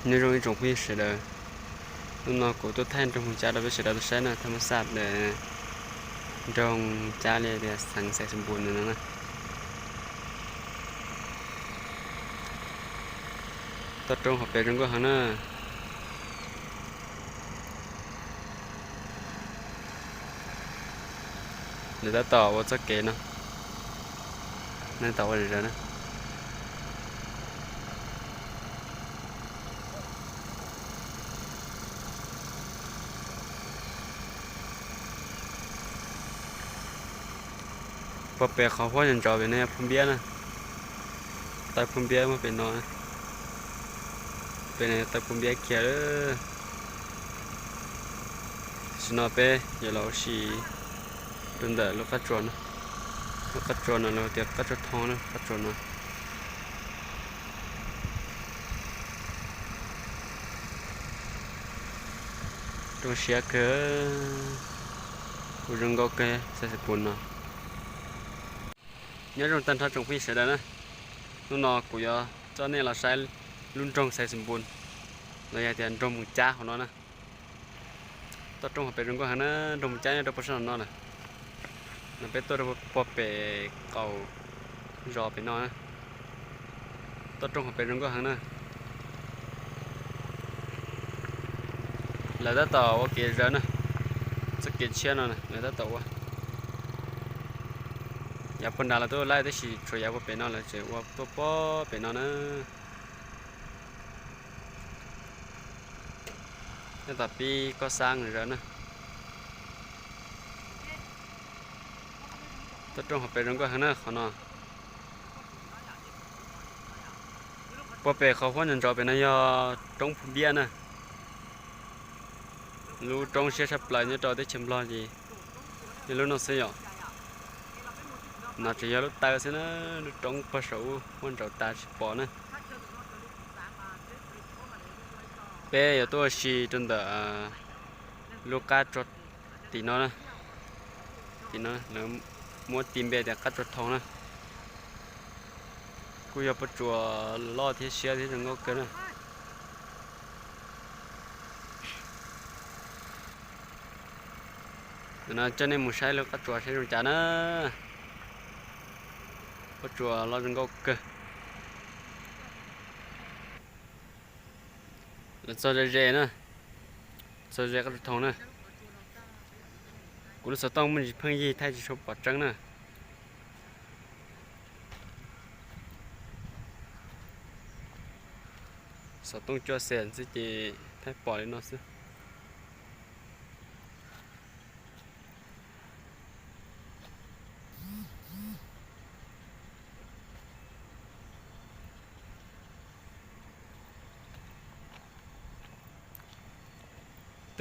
Nyob zoo ib tsoom phooj ywg sawv daws, hnub no kuv tuaj thaij nroog Moos Cab rau peb sawv daws tau saib na, thaj mab xaj ntawm nroog Moos Cab li tias xeev Xais Xais Npus ntawm no na. Toj roob hauv pes zoo nkauj heev na. Lawv tab tom ua txoj kev no, lawv tab tom ua zom zaws na. Puag pem qhov huab ntsos ntsos pem no yog Phum Npiab na. Taw Phum Npiab muaj pem no, pem no yog taw Phum Npiab kiag lawm. Tam sim no peb yuav los ua si rau ntawm lub qab tsuas no. Lub qab tsuas no lawv tias qab tsuas thoo na, qab tsuas no. Roob siab kawg, kuj zoo nkauj kawg Xais Xais Npus no. Nyob zoo tag nrho tsoom phooj ywg sawv daws na, hnub no kuv yuav coj nej los saib lub nroog Xais Xais Npus, los yog tias nroog Moos Cab hauv no na. Toj roob hauv pes zoo nkauj heev na, nroog Moos Cab nyob rau puag sab no lawm. No peb tuaj rau puag pem qaum zos pem no na. Toj roob hauv pes zoo nkauj heev na. Lawv tab tom ua kev zawv na, txoj kev tshiab no lawv tab tom ua. Yav puag nrad los twb ua laij tab sis tshuav yav puag pem no lawv tseem ua tuaj puag pem no na. Tab tom pib koj xab zawv na. Toj roob hauv pes zoo nkauj heev na qhov no. Puag pem qhov huab ntsos ntsos pem no yog roob Phum Npiab na. Lub roob siab tshaj plaws nyob rau teb chaws Nplog ces yog lub no xwb yom. No tseem yog lub taw xwb na, lub roob puag saum huab ntsos tas tsis pom na. Peb yuav tuaj ua si rau ntawm lub qab tsuas tim no na. Tim no lawv muab tis npe tias qab tsuas thoo na. Kuj yog pob tsuas loj thiab siab thiab zoo nkauj kawg na. Ntawm no coj nej mus saib lub qab tsuas saib zoo cas na. Pob tsuas loj zoo nkauj kawg. Lawv txog ze ze na, txog ze qab tsuas thoo na. Kuv lub xov tooj muaj ntsis pheej yig thaij tsis tshua pom tseeb na. Xov tooj cuaj xees xwb ces thaij pom li no xwb.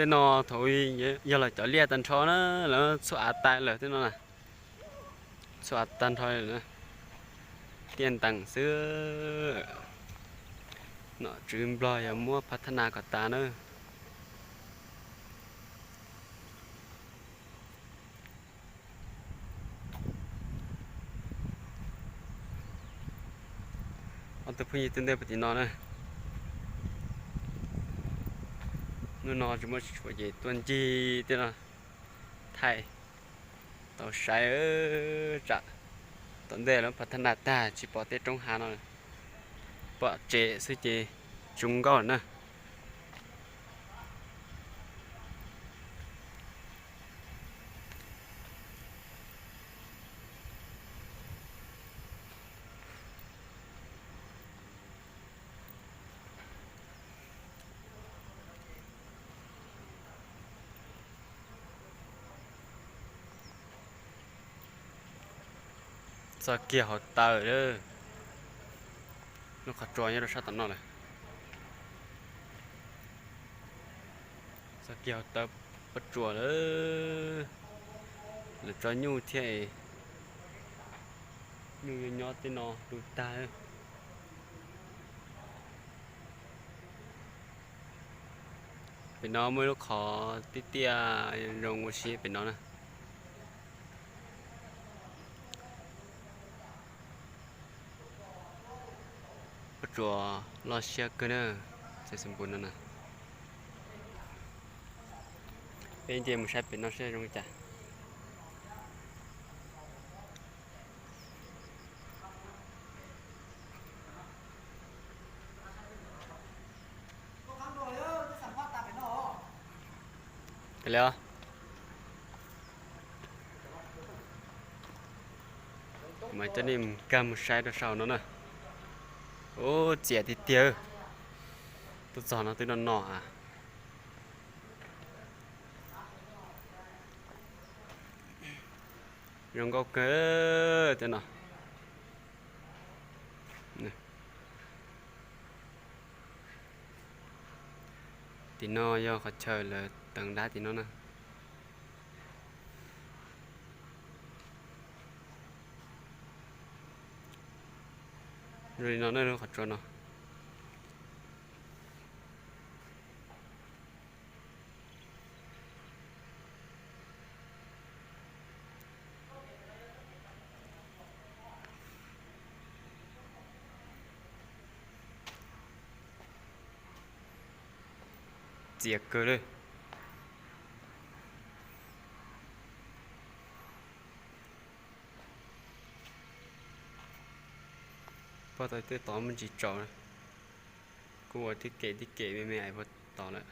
Tej no thaum yog los cov liaj tag nrho na, lawv txhua av tas lawm tej no na. Txhua av tag nrho, tiaj ntees xwb. Nom tswv Nplog yog muab phav thab nas kom tas na. Ob tug phooj ywg tuaj ntej puag tim no na. Hnub no tsis muaj tsis tshuav ces tuaj ncig tej no thaij tau saib tsam tom ntej lawv phav thab nas tag tsis pom tej roob hav no, pom tsev xwb ces tsis zoo nkauj lawm na. Txog kiag hauv taw lawm. Lub qhov tsua nyob rau sab tom no lawm. Txog kiag hauv taw pob tsuas lawm. Lawv tso nyuj thiab es, nyuj nyob nyob tej no tu tag. Pem no muaj ib lub qhov tiaj tiaj zoo ua si pem no na. Pob tsuas loj siab kawg na. Xeev Npus no na. Peb nce mus saib pem no seb zoo li cas. Li os, mas coj nej mus kag mus saib rau saum no na. Ub, txias tiag tiag. Tuaj txog no twb no no a. Zoo nkauj kawg tej no. Tim no yog qhov chaw lawv teev dab tim no na. Zoo li no na, qhov tsua no. Txias kawg li. Pog tau tej tod muaj ntsis tsaus, kuj ua tib kem tib kem me me es puag tod lawm.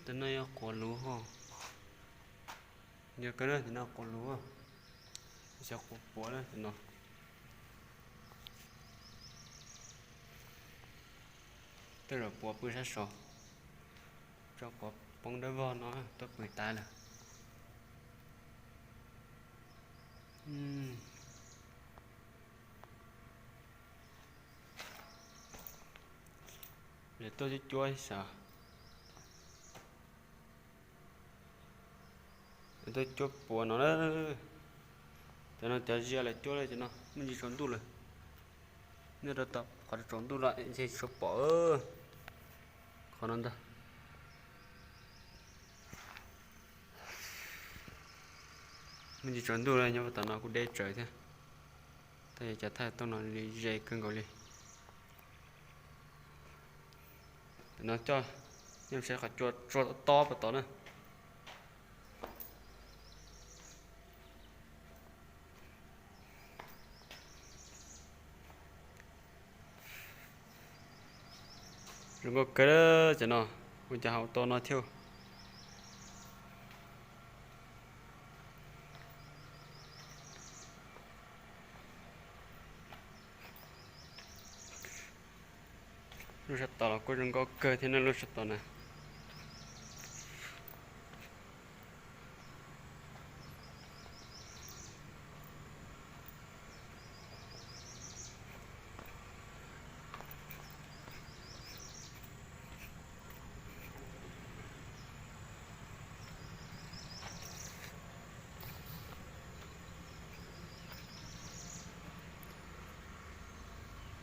Tus no yog quav luv ho. Yog kawg na, tus no quav luv, xyov quav puav na tus no. Tej zaum puav pw sab saud, tso quav poob dawb vog no tuaj pw tas lawm. Lawv tuaj cuab cuab xav, lawv tuaj cuab puav no na. Cov no cov zia lawv cuab li cov no muaj ntsis tsaus ntuj lawm. Nyob rau tom qhov tsaus ntuj lawm ntshe tsis tshua pom qhov no ntag. Muaj ntsis tsaus ntuj lawm, nyob tom no kuj deb tsawv thiab. Tab sis cov thaj tooj no ze kawg nkaus li. Tam no coj nej saib qhov tsua tob tob puag tod na. Zoo nkauj kawg cov no, ua cas haus tau no thiab. Lub sab tod los kuj zoo nkauj kawg thiab na, lub sab tod na.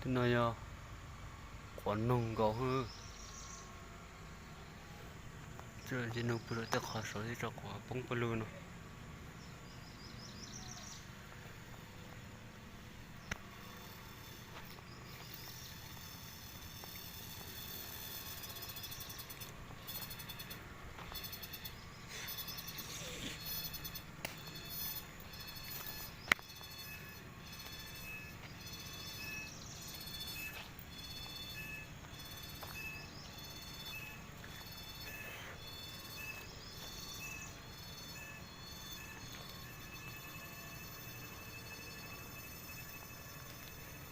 Tej no yog quav noog nkaus. Tsis noog pw rau tej qhov saud thiab tso quav poob pawg lug no.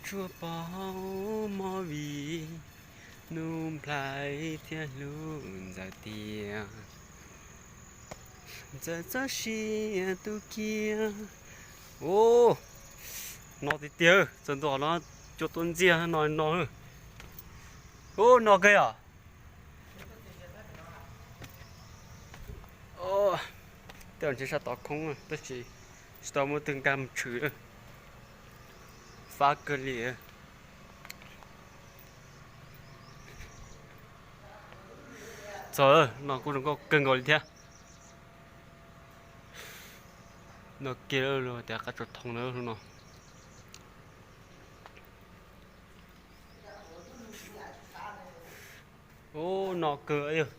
Tsuas pom hauv movie, nus nplhaib thiab hlub ntxawm tiag. Ntxawm txoj sia tu kiag. Ub, no tiag tiag, txog ntua no cua tuaj ntxiag no no. Ub, no kawg yom. Tej ntshe sab tod khoob tab sis tsis tau muaj twg nkag mus tshwm. Fab kawg li. Txog no kuj zoo nkauj kawg nkaus li thiab. No kiag tias qab tsuas thoo na no. Ub, no kawg yog.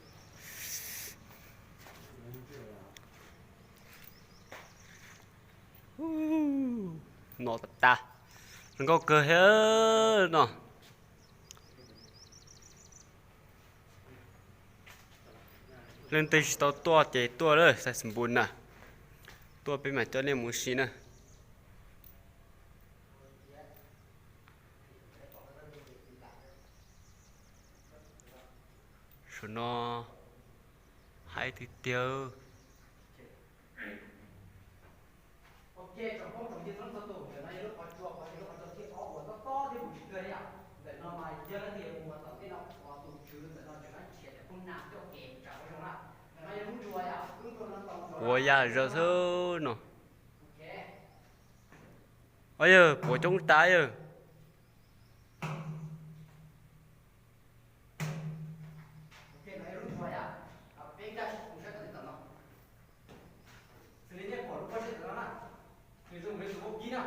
No tas tas, zoo nkauj kawg thiab no. Leej twg tsis tau tuaj ces tuaj lawm, xais xi npus na. Tuaj peb mam coj nej mus si na. Saum no haib tiag tiag. Ua yam zaws xwb no. Os yawg, puav coob tas yawg. Xws li nej pom lub pob zeb ntawm no na, nws zoo li tus vaub kib na.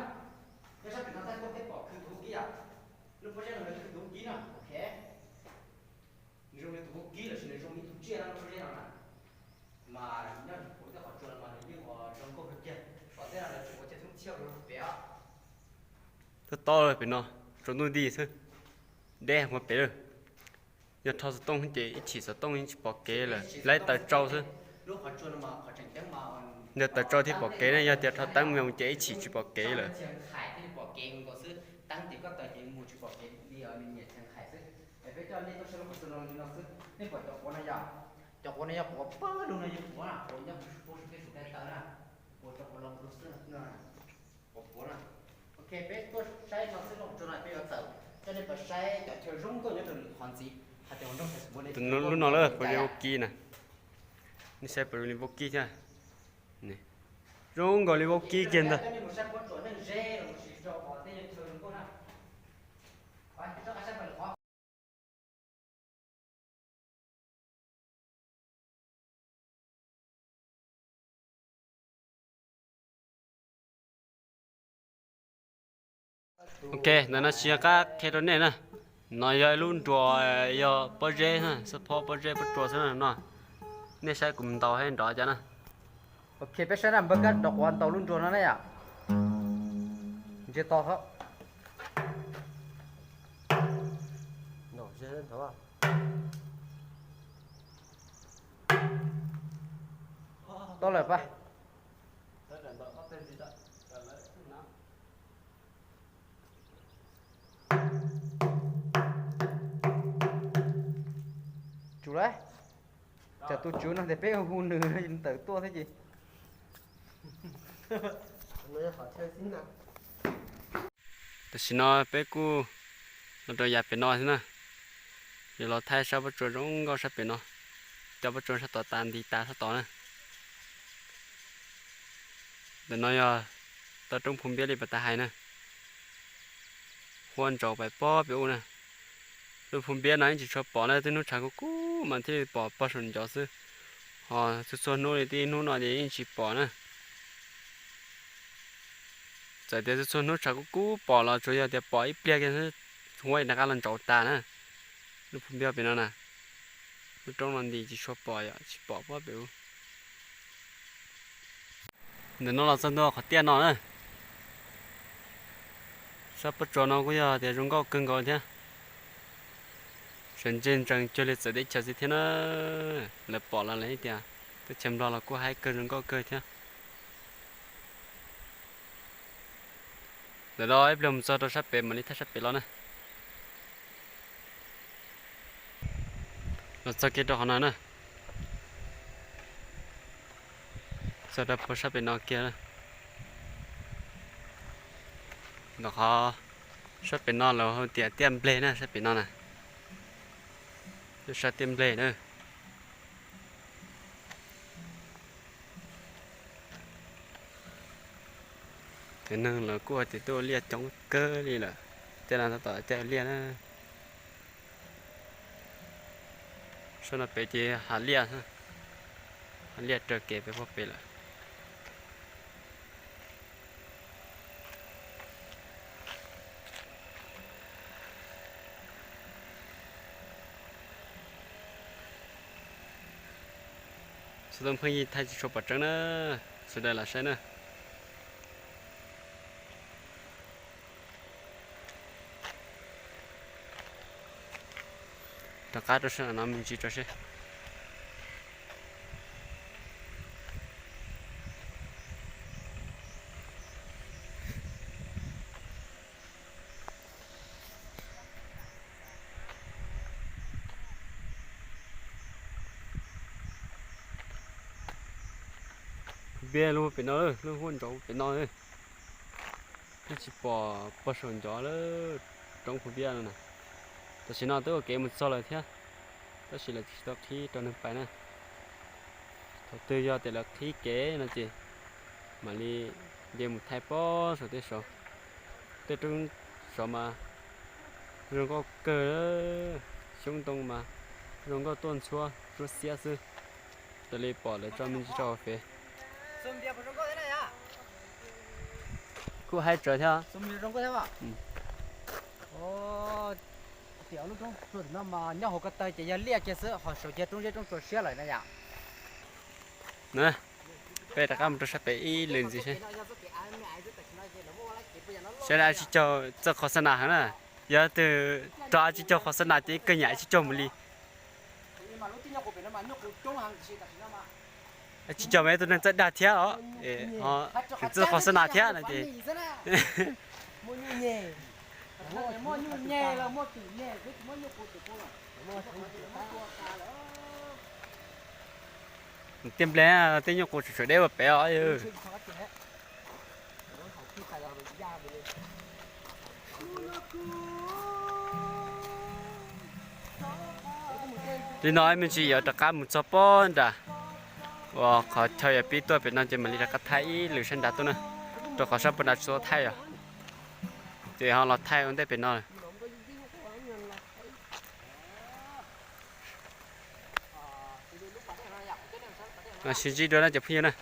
Nyob sab pem no thaij tuaj peb pom khw tus vaub kib yom. Lub pob zeb no nws khw tus vaub kib na, ok. Nws zoo li tus vaub kib lossis nws zoo li ib tug tsiaj na lub pob zeb no na. Mas nyob rau puag tej qhov tsua no mas nws yeej ua zoo nkauj kawg kiag. Tom ntej no lawv tseem ua cov thoob txhiab rau pem os. Tob tob pem no, tsaus ntuj nti xwb, deb hauv pem lawm. Yog rho xov tooj ces ib chim xov tooj yeej tsis pom kev lawm, laib taws tsau xwb. Yog taws tsau thiaj pom kev ne, yog tias rho teeb mus ces ib chim tsis pom kev lawm. Cov quav no yog quav pawg lug no yog quav, quav nyob puag saum tej saum tais tawv na, quav cov quav los xwb. Quav puav na. Ok, peb tuaj saib no xwb, lub qhov tsua no peb yuav txawm coj nej pais saib cov chaw zoo nkauj nyob rau lwm qhov ntxiv. Hais tias ua nroog Facebook ne, lub no lawm, pob zeb vaub kib na. Nej saib puas zoo li vaub kib thiab. Zoo nkaus li vaub kib kiag ntag. Ok, ntawm no tsis yog qab qhia rau nej na. No yog ib lub nruas, yog pob zeb, xab phob pob zeb pob tsuas xwb na no. Nej saib kuv ntaus thiab nrov cas na. Ok, peb saib na, npawg Kab Rov Quav ntaus lub nruas no na yom. Ntsia to. Tau lawm pab. Tsum lawm. Tsam tus tswv no tias peb hu nws tawm tuaj thiab ces. Tam sim no peb kuj los rau yav pem no xwb na. Yuav los thaij sab pob tsuas zoo nkauj sab pem no. Cov pob tsuas sab tod tas nti tas sab tod na. Ntawm no yog toj roob Phu Npiab li pas tas hais na. Huab ntsaus pais pob pem ub na. Lub Phu Npiab no yeej tsis tshua pom na, twb hnub tshav kub kub mas thiaj li pom pog saum ncov xwb. Ho txhua txhua hnub li tib hnub no ces yeej tsis pom na. Txawm tias txhua txhua hnub tshav kub kub pom los tsuas yog tias pom ib pliag kiag xwb, huab rov qab los ntsaus tas na. Lub Phu Npiab pem no na, lub roob no nti tsis tshua pom yom, tsis pom pob pem ub. Ntawm no los txog ntua qhov tiaj no na. Sab pob tsuas no kuj yog tias zoo nkauj kawg nkaus thiab. Sawv ntseg ntsees cuag li txawv teb chaws xwb thiab na. Lawv pom los lawv tias teb chaws Nplog los kuj haib kawg zoo nkauj kawg thiab. Ntawm no ib pliag mus txog rau sab pem mam li thaij sab pem los na. Los txog kiag rau qhov no na. Txog rau puag sab pem no kiag na. Ntawm qhov sab pem no lawv hu tias tiaj nplej na, sab pem no na. Lub sab tiaj nplej na. Cov neeg los kuj hais tias tuaj ua liaj coob kawg li lawm, tej no tab tom caij ua liaj na. Sab no pem ces hav liaj, hav liaj raws kev pem puag pem lawm. Xov tooj pheej yig thaij tsis tshua pom tseeb na, sawv daws lam saib na. Rov qab rau sab no me ntsis rau seb. Phu Npiab lub pem no, lub huab ntsauv pem no. Twb tsis pom pog saum ncov lawm, roob Phu Npiab no na. Tam sim no twb ua kev mus txog lawm thiab, tab sis lawv tsis tau qhib rau neeg pais na. Thaum twg yog tias lawv qhib kev no ces mam li nce mus thaij pog saum tej saud. Tej roob saud mas zoo nkauj kawg, xyoob ntoo mas zoo nkauj tuaj ntxhuab ntsuab xiab xwb. Raws li pom lawv tso me ntsis rau hauv fev. Kuj haib tsawv thiab. Tias lub roob tsuas tim no mas nyob hauv ko taw ces yog liaj kiag xwb, ho saud ces roob zeb roob tsuas siab lawm na yom. Na, peb rov qab mus rau sab pem ib lwm ntxiv seb. Sawv daws tsis caug txoj qhov xab nas heev na. Yog twg rov tsis caug qhov xab nas ces ib kawg nyam tsis caug mus li. Tsis caug mas ib tug neeg txawj dag thiab os. Tsis txoj qhov xab nas thiab no ces. Tiaj nplej tej nyuj qus tseem tshuav deb ua pem os. Li no me ntsis yuav rov qab mus txog pob nram uas qhov chaw yuav pib tuaj pem no ces mam li rov qab thaij ib lwm sab nrad tuaj na, rau qhov sab puag nrad tsis tau thaij os. Ces ho los thaij ua ntej pem no. Sib ntsib dua na cov phooj ywg na.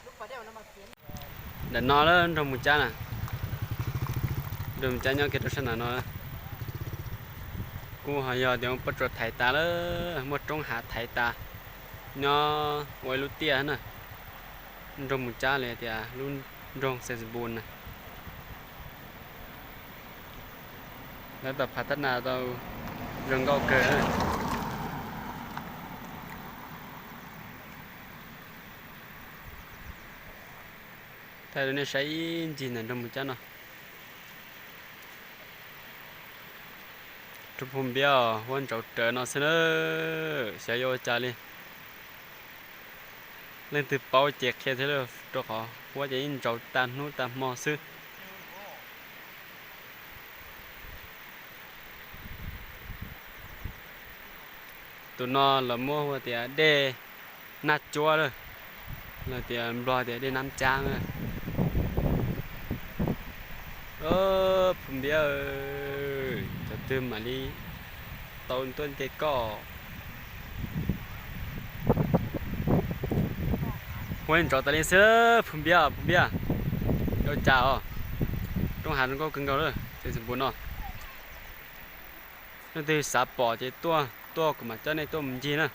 Ntawm no lawm nroog Mus Cab na. Nroog Mus Cab nyob kiag rau sab nram no. Kuj ho yog tias muaj pob tsuas thaiv tas lawm, muaj roob hav thaiv tas, nyob ua ib lub tiaj na. Nroog Mus Cab li tias lub nroog Xeev Xeem Npus na. Lawv tau phav thab nas tau zoo nkauj kawg. Thaij rau nej saib ib ncig ntawm nroog Mus Cab no. Roob Phu Npiab huab ntsauv rawv no xwb na, xyov yuav ua cas li. Leej twg paub ces qhia thiab, rau qhov huab ces yeej ntsauv tag hnub tag hmo xwb. Tus no lawv muab hu tias dej Naj Cuab lawm, los tias Nplog tias dej Nab Cab na. Phu Npiab, cov twg mam li tau tuaj nce koj. Huab ntsauv tas li xwb Phu Npiab, Phu Npiab. Ua cas os, roob hav zoo nkauj kawg nkaus lawm Xeev Xeem Npus no. Leej twg xav pom ces tuaj, tuaj kuv mam coj nej tuaj mus ncig na,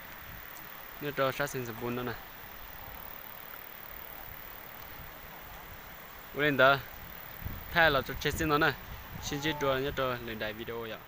nyob rau sab Xeev Xeem Npus no na. Ua li ntawd, thaij los tso tseg txij no na, sib ntsib dua nyob rau lwm daim video yom.